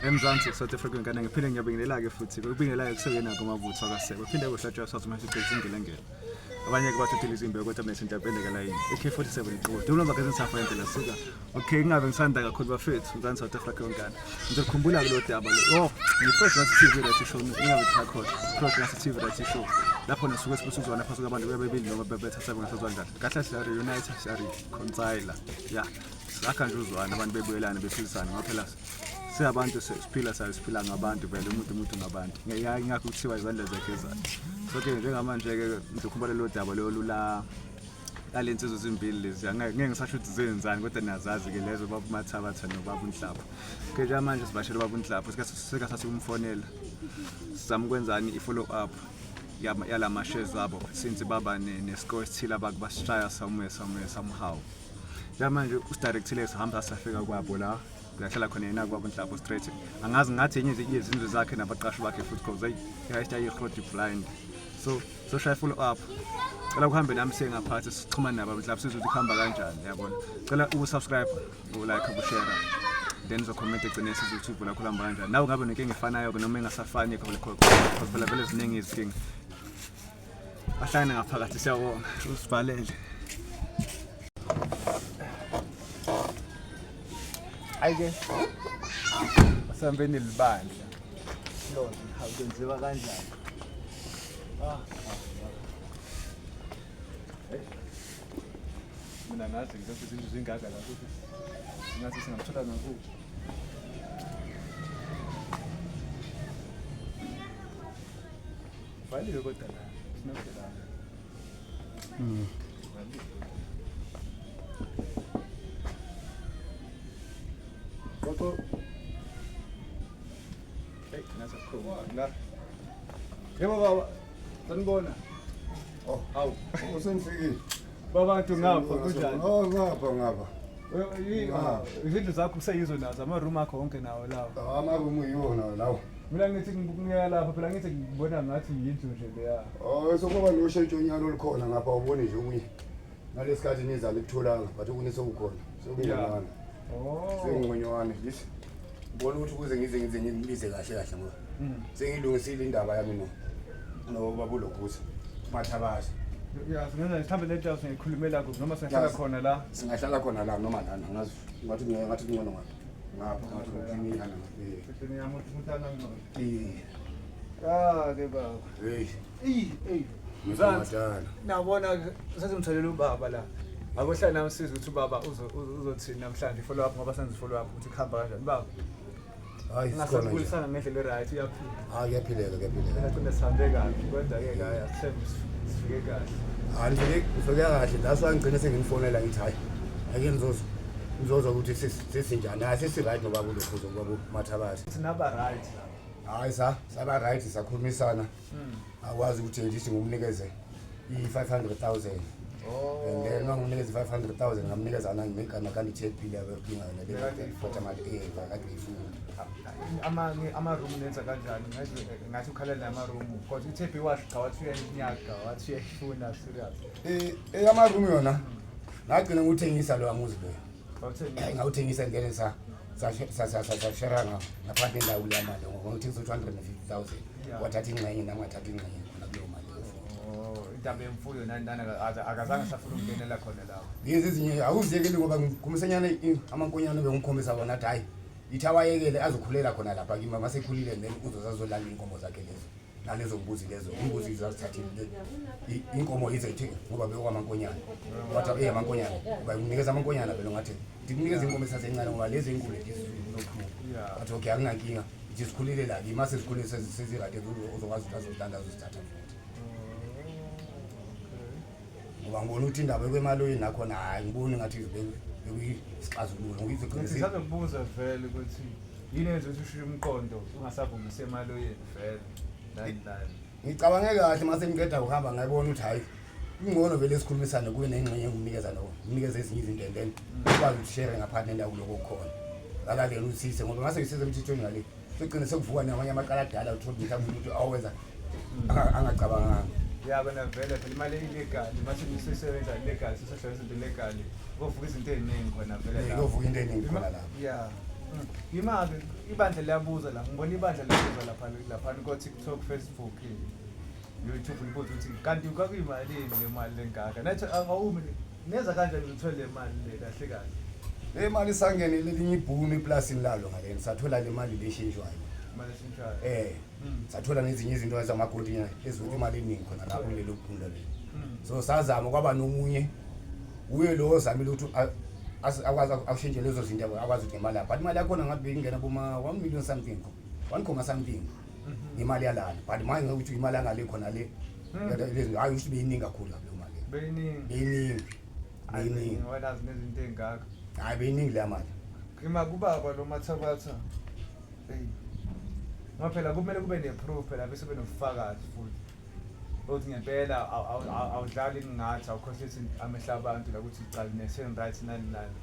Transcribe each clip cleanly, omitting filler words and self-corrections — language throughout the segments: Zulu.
EMzansi, South Africa ngane ngiphinde ngiyabingelela-ke futhi ukubingelela-ke kusuke nako amabutho akasebe phinde kuhlatshwa sathi mase sigqokisa ingelengele abanye ke bathuthela izimbewu kodwa mina sintapendeka layini AK47 iqobo dulo zakhe zinsafa indlela suka. Okay, ngingabe ngisanda kakhulu bafethu, Mzansi, South Africa yonkana. Ngizokhumbula kulo daba lo. Oh, ngi-Fresh Nathi TV Reality Show, ingabe ngisakhohlwa. Fresh Nathi TV Reality Show. Lapho nisuke sibusuzwana phakathi kwabantu bebebili noma bebethatha bengasazwani kahle. Kahle siya reunite, siya reconcile. Yeah. Sakha nje uzwana abantu bebuyelana bephilisana ngoba phela siyabantu siphila sayo siphila ngabantu vele umuntu umuntu ngabantu. Ngiyakho kuthiwa izandla ziyagezana. So ke njengamanje ke ngizokhumbula lelo daba lolu la lale nsizwa zimbili lezi angeke ngisasho ukuthi zenzani kodwa niyazazi ke lezo baba uMathabatha nobaba uNhlapho. Ke njengamanje sibashela ubaba uNhlapho sika sasikumfonela sizama ukwenzani i-follow up yala ma-shares abo since baba nescore esithile abakubasishaya somewhere somewhere somehow. Njengamanje usidirectile sihamba safika kwabo la kuyahlala khona yena kwabo Nhlapho straight. Angazi ngathi enye yezindlu zakhe nabaqashi bakhe futhi cause hey i blind. So so shaya follow up. Cela kuhambe nami siye ngaphathi sixhumane nabo mhlawumbe sizwe ukuthi kuhamba kanjani yabona. Cela ukusubscribe, ulike, ukushare. Then uzocomment egcine sizwe ukuthi uvula kuhamba kanjani. Nawe ngabe nenkinga efanayo ke noma engasafani because phela vele ziningi izinkinga. Ahlangane ngaphakathi siyabonga. Usibhalele. Ayike. Asihambeni libandla. Lona hawu kwenziwa kanjani? Ah, ah, ah. Mina ngazi ngizokho izindlu zingaka la kuthi ngathi singamthola nakuphi. Valiwe kodwa la. Sinokudla. Qoqo. Hey, nasa khona la. Yebo baba. Sanibona. Oh, Hawu. usenifikile. Babantu ngapha kunjani? Oh, ngapha ngapha. Izindlu zakho kuseyizo nazo, ama-room akho wonke nawo lawo. Amarumu yiwona lawo. Mina ngithi ngiya lapha phela ngithi ngibona ngathi yindlu nje leya. Oh, sokuba noshintsho nyalo olukhona ngapha ubone nje okunye. Nalesikhathi niza nikutholanga, but okunye sekukhona. Sekungconywana. Oh. Sekungconywana. Yes. Ngibona ukuthi ukuze ngize ngize ngikubize kahle kahle ngoba sengilungisile indaba yami no. No baba ulokhuza. Mathabasa. Ya, singenza mhlawumbe le nto singayikhulumela kuphi noma singahlala Yes. khona la. Singahlala khona la noma lana ngazi ngathi ngathi kungcono ngapha. Ngapha ngathi kuclean ngapha. Futhi ngiyamuthi ukuthi angangcono. Eh. Ah ke baba. Hey. Ey, ey. Mzansi. Mzansi. Nabona ke sesimtholele ubaba la. Akuhlala nami sizwe ukuthi ubaba uzothini namhlanje follow up ngoba senze follow up ukuthi kuhamba kanjani baba. Hayi sikhona nje. Ngasabulisana ngendlela e-right uyaphila. Hayi kuyaphileka kuyaphileka. Ngagcina sihambe kabi kodwa ke hayi asithembe sifike kahle. Hayi ngifike ngifike kahle that's why ngigcine senginifonela ngithi hayi ake ngizozwa ngizozwa ukuthi sesinjani. Hayi sesi right nobaba ulokhuzo ubaba Mathabatha. Futhi naba right la. Hayi sa saba right sakhulumisana. Akwazi ukuthi ngithi ngumnikeze i-500,000. Oh. And then manginikeza i-500,000 ngamnikeza nakandi tape le abedinga nale futhi mali kade ngiyifuna. Ama ama room nenza kanjani? Ngathi ngathi ukhalela nama room. Kodwa ithe wash cha wathi uyayinyaka, wathi uyayifuna serious. Eh eyama room yona ngagcina ngikuthengisa lo amuzi loyo. Bawuthengisa. Ngawuthengisa ngene sa sashera ngaphandle endawo kuleya mali ngoba ngithengisa u-250,000 wathatha ingxenye nami ngathatha ingxenye khona kuleyo mali leyo futhi. Oh, indaba yemfuyo nani nani akazange safuna ukungenela khona lapho. Lezi ezinye awuziyekeli ngoba ngikhomisenyana amankonyane bengikhombisa wona athi hhayi ithi awayekele azokhulela khona lapha kimi uma sekhulile then uzozazolanda iy'nkomo zakhe lezo nalezo mbuzi lezo imbuzi zazithathile inkomo izethe ngoba bekwamankonyane wathi ey amankonyane ngoba nginikeza amankonyana vele ngathi ndikunikeza inkomo esasencane ngoba lezi enkulu zizokhula wathi okay akunankinga nje zikhulile la kimi mase zikhulile sezirade uzokwazi ukuthi azozilanda azozithatha futhi ngoba ngibona ukuthi indaba yokwemaloyini nakhona hhayi ngiboni ngathi bekuyisixazululo ngoba izogcina Ngisazokubuza vele ukuthi yini enza ukuthi ushiye umqondo ungasavumi usemaloyeni vele nani nani. Ngicabange kahle mase ngiqeda kuhamba ngayibona ukuthi hhayi kungcono vele sikhulumisane kube nengxenye engimnikeza no ngimnikeza ezinye izinto and then ukwazi ukushare ngaphandle nendawo kuloko okukhona ngalalela usise ngoba mase ngisize emthethweni ngale segcine sekuvuka namanye amaqala adala uthole mhlawumbe umuntu awenza angacabanganga. Ya kona vele phela imali illegal mase nisesebenza illegal sesehlola izinto illegal kovuka izinto ey'ningi khona vele Eh, lapho. Kuyovuka into eningi khona lapho. Ya. Yima-ke ibandla liyabuza la, ngibona ibandla liyabuza lapha laphana ko-TikTok, Facebook, YouTube libuza ukuthi kanti kwakuyimalini le mali lengaka. Nathi awumi neza kanjani uthole le mali le kahle kahle. Le mali sangene lelinye ibhunu eplasini lalo ngaleni sathola le mali leshintshwayo. Imali eshintshwayo. Eh. Sathola nezinye izinto ezamagoli eziwuthi imali eningi khona lapho kulelo bhunu lelo. So sazama kwaba nomunye uye lo ozamile ukuthi akwazi akushintshe lezo zinto akwazi ukuthi ngemali yakho but imali yakhona ngathi beyingena boma 1 million something 1 comma something imali yalana but manje ukuthi imali yangale khona le lezi hayi usho beyiningi kakhulu leyo mali. Beyiningi. Beyiningi. Beyiningi. Wena azi nezinto ey'ngaka. Hayi beyiningi leya mali. Ima kubaba lo Mathabatha. Hey. Ngoba phela kumele kube ne-proof phela bese benobufakazi futhi. Ukuthi ngempela awudlali ngathi awukhohlisi amehlo abantu la ukuthi cha nesen right nani nani.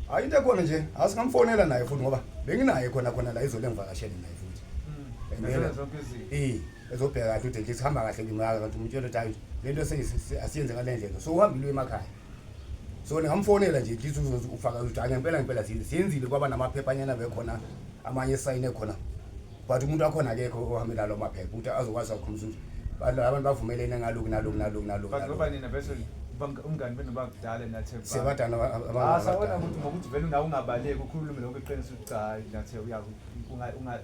Hayi into ekhona nje asingamfonela naye futhi ngoba benginaye khona khona la izolo engivakashele naye futhi. Ngempela zonke izinto. Eh ezobheka kahle ukuthi nje sihamba kahle kimaka kanti umtshela ukuthi hayi le nto asiyenze ngale ndlela. So uhambile emakhaya. So ningamfonela nje at least uzofaka ukuthi hayi ngempela ngempela siyenzile kwaba namaphephanyana bekhona amanye esayine khona. But umuntu wakhona akekho ohambe nalo maphepha ukuthi azokwazi ukukhombisa ukuthi abantu bavumelene ngalokhu nalokhu nalokhu nalokhu. But ngoba nina bese umngani benu bakudala nathe. Siyabadana Ah sawona ukuthi ngokuthi vele unawe ungabaleki ukhulume lokho iqiniso ukuthi cha hayi nathe uyazi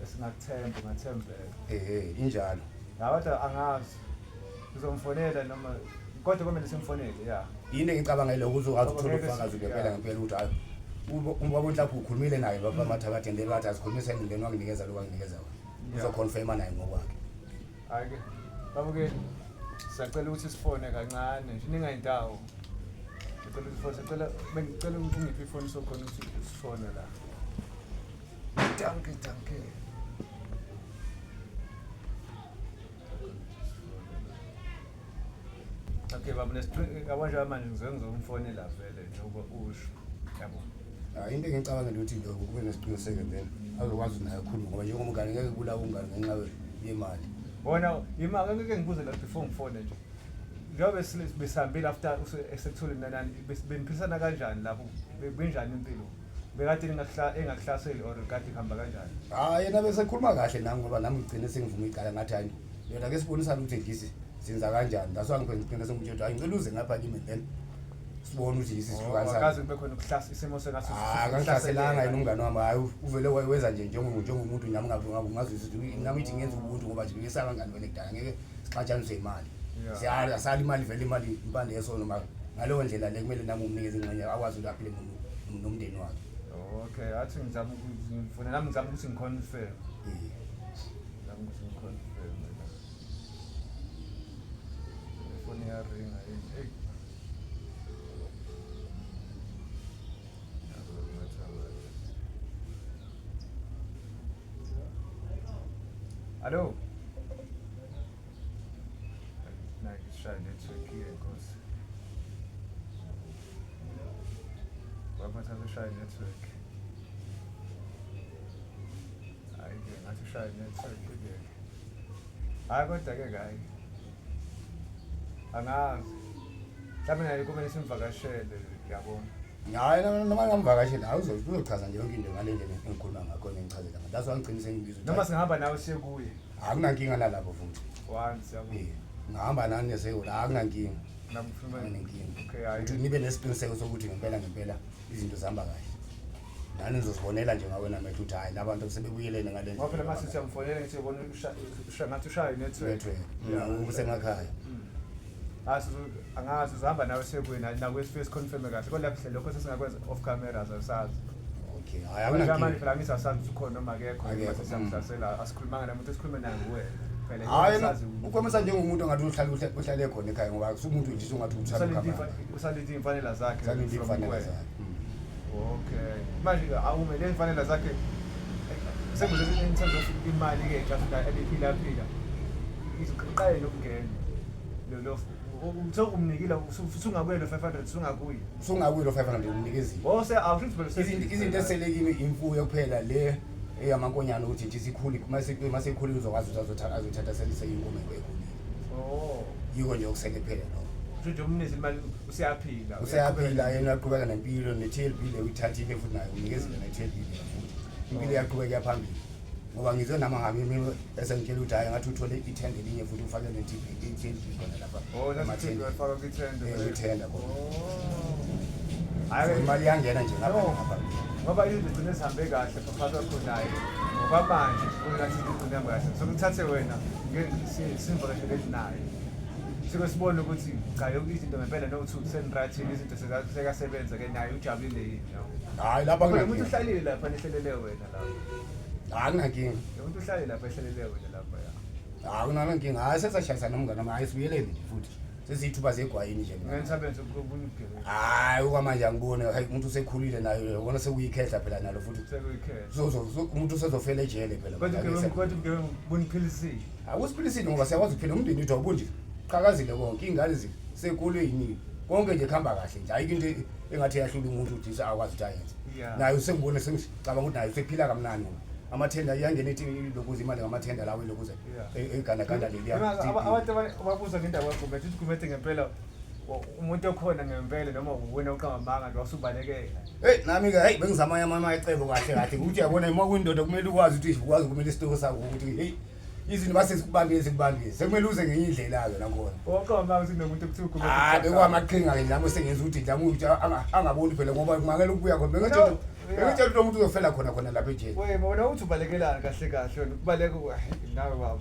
singakuthemba ungathembeka. Eh injalo. Ya kodwa angazi. Ngizomfonela noma kodwa kumele simfonele ya. Yini engicabanga lokho uzokwazi ukuthola ubufakazi ngempela ngempela ukuthi hayi ubaba uNhlapho ukhulumile naye baba Mathabathe ndele wathi asikhulumisane ndeni wanginikeza lokho anginikeza kona. Uzoconfirma naye ngokwakhe. Hayi ke babukeli siyacela ukuthi sifone kancane nje ningayindawo. Sicela ukuthi sifone sicela bengicela ukuthi ungiphe ifoni sokhona ukuthi sifone la. Danke danke. Okay baba yabo nje manje ngizoke ngizomfonela vele njengoba usho. Yabo. Hayi into engicabangela ukuthi lokho kube nesiqiniseko then azokwazi naye akhulume ngoba njengomngane ngeke kubulawe umngane ngenxa yemali. Wona ima ngeke ngibuze la before ngifone nje. Njengoba besihambile after esekuthole nani beniphisana kanjani lapho benjani impilo? Bekade engakuhlaseli or kade kuhamba kanjani? Hayi yena besekhuluma kahle nami ngoba nami ngigcine sengivuma icala ngathi hayi yona ke sibonisana ukuthi at least senza kanjani. That's why ngigcine sengimtshela ukuthi hayi ngicela uze ngapha kimi then sibone ukuthi yisi sihlukanisana. Akaze kube khona ukuhlasa isimo sengathi Ah kangihlaselanga yena umngane wami hayi uvele weza nje njengomuntu nami ngazwisa ukuthi nami ithi ngenza ubuntu ngoba nje ngisabangani vele kudala ngeke sixatshaniswe imali. Siyala asala imali vele imali impande yesono mara ngaleyo ndlela le kumele nami umnikeze ingxenye akwazi ukuthi aphile nomndeni wakhe. Okay, athi ngizama ukuthi ngifuna nami ngizama ukuthi ngiconfirm. Ngizama ukuthi ngiconfirm. Ifoni iyaringa yini? Hey. Alo. Nayi ishaya network yenkosi. Baba ushaya network. Hayi ke ngathi ushaya network ke. Hayi kodwa ke hayi. Angazi. Mhlawumbe naye kumele simvakashele yabona. Hayi noma ngamvakashela hayi uzochaza nje yonke into ngale ndlela engikhuluma ngakho nengichazela ngayo. That's why ngigcine sengibiza. Noma singahamba nawe siye kuye. Akunankinga nalapho futhi. Once yabo. Eh, ngihamba nani nesewula akunankinga. Nami ngifuna Akunankinga. Okay hayi. Ukuthi nibe nesiqiniseko sokuthi ngempela ngempela izinto zihamba kahle. Nani nizozibonela nje ngawe namehlo ukuthi hayi labantu sebebuyelene ngale Ngoba phela mase siyamfonela ngithi yabona ngathi ushaya network. Network. Usemakhaya. Hayi angazi uzihamba nawe siye kuye nakuye sifike siconfirme kahle. Kodwa kuhle lokho sesingakwenza off camera asazi. Okay, hayi Manje akunankinga. phela angithi asazi ukuthi ukhona noma akekho Akekho, mase siyamhlasela asikhulumanga namuntu esikhulume naye nguwena. Phela Hayi asazi ukhomisa njengomuntu ongathi uhlale uhlale khona ekhaya ngoba akusumuntu nje ungathi uthanda ukuhamba. usalinde iy'mfanela zakhe. Usalinde from iy'mfanela kuwena. zakhe. Okay. Manje awume le mfanela zakhe sekuze in terms of imali ke just la ebiphila phila. Iziqale lokungena. Lo lo uthe umnikile usungakuye lo 500 usungakuye. Usungakuye lo 500 umnikezile. Wose awusho ukuthi Izinto izinto esele kimi imfuyo kuphela le eyamankonyane ukuthi nje isikhule mase ikhulile uzokwazi ukuthi azothatha azothatha selise inkomo ekhulile. Oh. Yiko nje okusele kuphela lokho. Usho nje umnizi imali usiyaphila. Useyaphila yena uyaqhubeka nempilo ne-TLB le uyithathile futhi naye unikezile ne-TLB le futhi. Impilo iyaqhubeka iya phambili. Ngoba ngizwe nami ngabe mina esengitshela ukuthi hhayi ngathi uthole ithende elinye futhi ufake ne-TB i-TB khona lapha. Oh, emathende. nasifaka kwithenda. Eh, kwithenda khona. Oh. So, Hhayi, imali iyangena nje ngapha No. nangapha. Ngoba izinto gcine zihambe kahle phakathi kwakho naye. Ngoba manje kungathi izinto gcine zihambe kahle. So kuthathe wena simvakashele naye. Sike sibone ukuthi cha yonke izinto ngempela no two sen-right izinto sekasebenza ke naye ujabulile yini yabo. Hhayi lapha Kodwa umuntu kunankinga. uhlalile lapha nehlelele wena lapha. Hhayi kunankinga. Lo muntu uhlale lapha ehlelele wena lapha ya. Hhayi kunankinga. Hhayi sesashayisana nomngane wami. Hhayi sibuyeleni nje futhi. Sesiyithuba zegwayini nje. Ngeke nisabenze obunye ubugebengu. Hhayi okwamanje angiboni. Hhayi umuntu usekhulile naye ubona sekuyikhehla phela nalo futhi. Sekuyikhetha. Umuntu usezofela ejele phela. Kodwa ubugebengu buniphilisile. Akusiphilisile ngoba siyakwazi ukuphila umndeni wethu awubunje. Qhakazile konke iy'ngane zisekolweni konke nje kuhamba kahle nje ayikho into engathi yahlula umuntu ukuthi akwazi ukuthi ayenze. Yeah. Naye usengibone sengicabanga ukuthi naye usephila kamnandi ngoba amathenda iyangena ethi ilokuza imali ngamathenda lawo ilokuza Yeah. egandaganda leliya. Noma abantu ababuza ngendaba kaGumede, uthi Gumede ngempela umuntu okhona ngempela noma uwena uqamba amanga nje wasubalekela. Hey nami ke hey bengizama amacebo kahle kahle ukuthi uyabona uma kuyindoda kumele ukwazi ukuthi ukwazi kumele isitoko sakho ukuthi hey izinto base sikubambile sikubambile sekumele uze ngenye indlela ke nakhona. Waqamba amanga ukuthi kunomuntu okuthiwa uGumede. Ah bekwamaqhinga ke nami sengenza ukuthi nje ukuthi angaboni phela ngoba kumangela ukubuya khona bengitshela No, yeah. bengitshela ukuthi umuntu uzofela khona khona lapha ejele. Wena wena uthi ubalekelani kahle kahle wena ukubaleka nawe baba.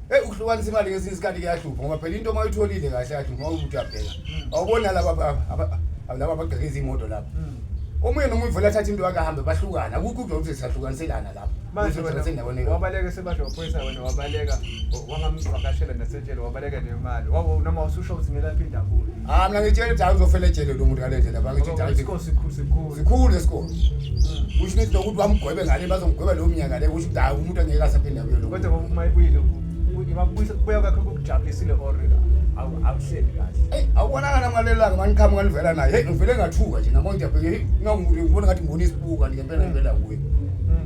Hey ukuhlukanisa imali ngesinye isikhathi kuyahlupha ngoba phela into uma uyitholile kahle kahle uma ukuthi uyabheka. Awuboni laba laba abagqekeza imoto lapha. Omunye nomunye uvela athathe into yakhe ahambe bahlukana akukho ukuthi siyahlukaniselana lapha. Manje Uzothi wena sendaweni eyodwa. wabaleka sebasho waphoyisa wena wabaleka wangamvakashela nasejele wabaleka nemali. Wawo noma ususho ukuthi ngeke aphinde abuye. Ah mina ngitshela ukuthi hayi uzofela ejele lo muntu ngale ndlela bangithi Ngoba hayi isikole sikhulu sikhulu. sikhulu isikole. Kusho ukuthi nokuthi bamgwebe ngale bazomgweba lo mnyaka le kusho ukuthi hayi umuntu angeke asaphinde abuye lo. Kodwa ngoba uma ibuyile kubuya kwakhe kukujabulisile or awuhleli kahle. Hey awubonakala ngalelanga mani qhamuka nivela naye. Hey ngivele ngathuka nje nami ngiyabheke hey ngibona ngathi ngibona isibuka nje ngempela ngempela kuye.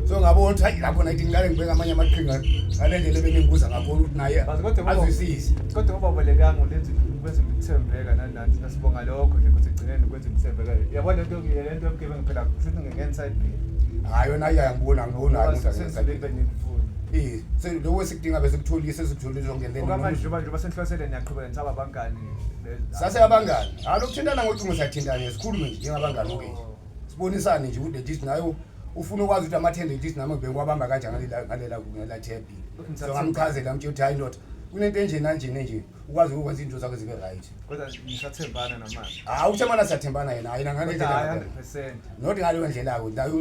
So ngabona ukuthi hayi lapho nayithi ngiqale ngibeka amanye amaqhinga ngale ndlela ebengibuza ngakhona ukuthi naye Bazi kodwa ngoba- azwisise. Kodwa ngoba ubalekanga ulenza kwenza ukuthembeka nani nani thina sibonga lokho nje ukuthi egcineni kwenza ukuthembeka. Yabona lento lento yobugebengu phela kushuthi ngeke phela. Hayi yona ayangibona ngibona hayi umuntu Senzile angeke. benifuna. Eh lokho esikudinga bese kutholile sesikutholile zonke then. Okwamanje njengoba senhlosele niyaqhubeka nisaba abangani. Sase abangani. Hayi lokuthintana ngocingo siyathintana sikhulume nje njengabangani oke nje. Sibonisane nje ukuthi leti nayo ufuna ukwazi ukuthi amathende leti nami bengiwabamba kanjani ngalela ngalela ngalela TB. So ngamchazela ngimtshela ukuthi hayi ndoda kunento enje nanje nje ukwazi ukwenza izinto zakho zibe right. Kodwa nisathembana namanje. Hayi uthembana siyathembana yena hayi ngale Kodwa hayi ndlela. 100%. Not ngaleyo ndlela ke naye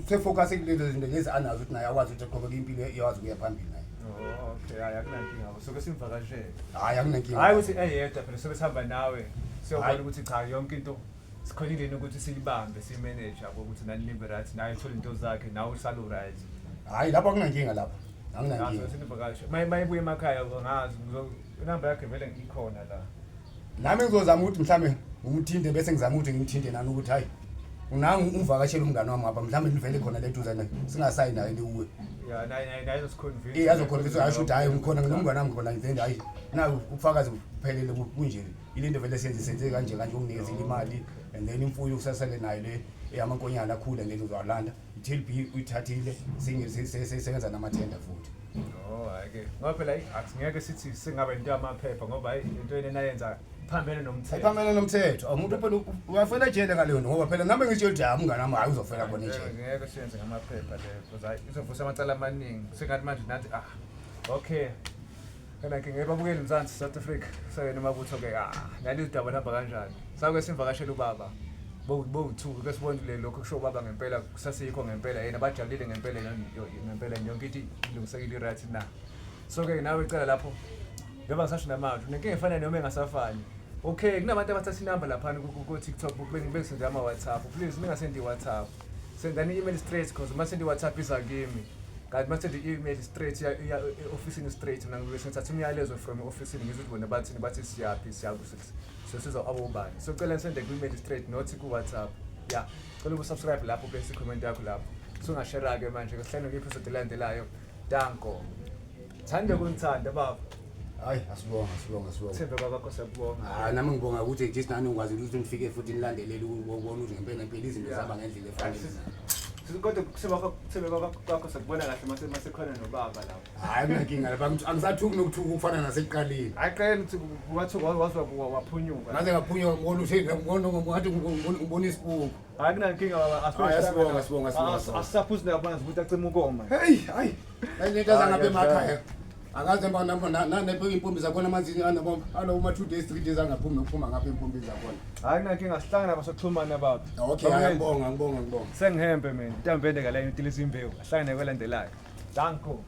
usefocus kulezo zinto lezi anazo ukuthi naye akwazi ukuthi aqhubeke impilo iyakwazi ukuya phambili naye. Oh okay, hayi akunankinga. Soke simvakashele. Hayi akunankinga. Hayi ukuthi eyedwa phela sobe sihamba nawe. Siyobona Hayi. ukuthi cha yonke into sikhonile yini ukuthi siyibambe simanage yabo ukuthi nani nibe right naye uthole into zakhe nawe usale right. Hayi lapho akunankinga lapho. Akunankinga. Sinivakashe. Mayibuye emakhaya angazi inamba yakhe vele ikhona la. Nami ngizozama ukuthi mhlambe ngimthinte bese ngizama ukuthi ngimthinte nani ukuthi hayi unangu umvakashela umngane wami ngapha mhlambe nivele khona le duzane singasayi naye liwuwe. Ya naye naye naye uzosiconvince. Eh azokhona asho ukuthi hayi ngikhona nginomngane wami khona then hayi naku ubufakazi buphelele kunje ilento vele senze senze kanje kanje unginikezile imali and then imfuyo usasele nayo le eyamankonyana akhule ngeke uzawalanda i-TLB uyithathile seyenza namathenda futhi. Oh hayi ke. Ngoba phela asingeke sithi singaba into yamaphepha ngoba hayi into yena nayenza phambene nomthetho. Ayiphambene nomthetho. Umuntu phela uyafela ejele ngaleyo nto ngoba phela nami ngitshela ukuthi hayi umngane wami hayi uzofela khona ejele. Ngeke siyenze ngamaphepha leyo because hayi izovusa amacala amaningi. Sengathi manje nathi ah okay. Kana ke ngeke babukele Mzansi South Africa. Sake mabutho ke ah nalezi daba lihamba kanjani. Sake simvakashela ubaba. Bo two ke sibone le lokho kusho ubaba ngempela kusaseyikho ngempela yena bajabulile ngempela ngempela yonke into ilungisekile right na. So ke nawe icala lapho njengoba ngisasho namanje unenkinga efana noma engasafani. Okay, kunabantu abathatha inamba laphana ku TikTok bengisende ama WhatsApp. Please ningasendi WhatsApp. Sendani i-email straight because uma sendi WhatsApp iza kimi. Kanti uma sendi i-email straight iya e-ofisini straight mina ngibe sengithatha umyalezo from e-ofisini ngizwe ukuthi bona bathini bathi siyaphi siyaku so sizo abobani. So cela nisende ku-email straight not ku-WhatsApp. Yeah, cela ukusubscribe lapho bese comment yakho lapho. So ungashare ke manje kuhlangane kwi-episode elandelayo. Danko. Thanda kunithanda baba. Hayi asibonga asibonga asibonga. Thembe kwakho siyakubonga. Hayi nami ngibonga ukuthi just nani ngikwazi ukuthi nifike futhi nilandelele ukubona ukuthi ngempela ngempela izinto zihamba ngendlela efanele. Kodwa kuthembeka kwakho sakubona kahle mase masekhona nobaba lapho. Hhayi, kunankinga lapha, angisathuki nokuthuka ukufana nasekuqaleni. Hayi, qale ukuthi wathuka waze waphunyuka. Ngaze ngaphunyuka, ngibona ngibona ngathi ngibona isibuku. Hayi, kunankinga baba. Hayi, sibonga, sibonga, sibonga, sibonga. Asisaphuzi nabana ukuthi acima ukoma. Heyi, hayi, lento Hayi, zangapha emakhaya akaze nanephe iy'mpompi zakhona amanzi anoma 2 days, 3 days angaphumi nokuphuma ngapha iy'mpompi zakhona. Hayi, kunankinga, sihlangana basoxhumana baba. Okay, hayi, ngibonga, ngibonga, ngibonga. Sengihembe mina, intombi ende kalayini utilisa imbewu. Ahlangane kwelandelayo. Danko.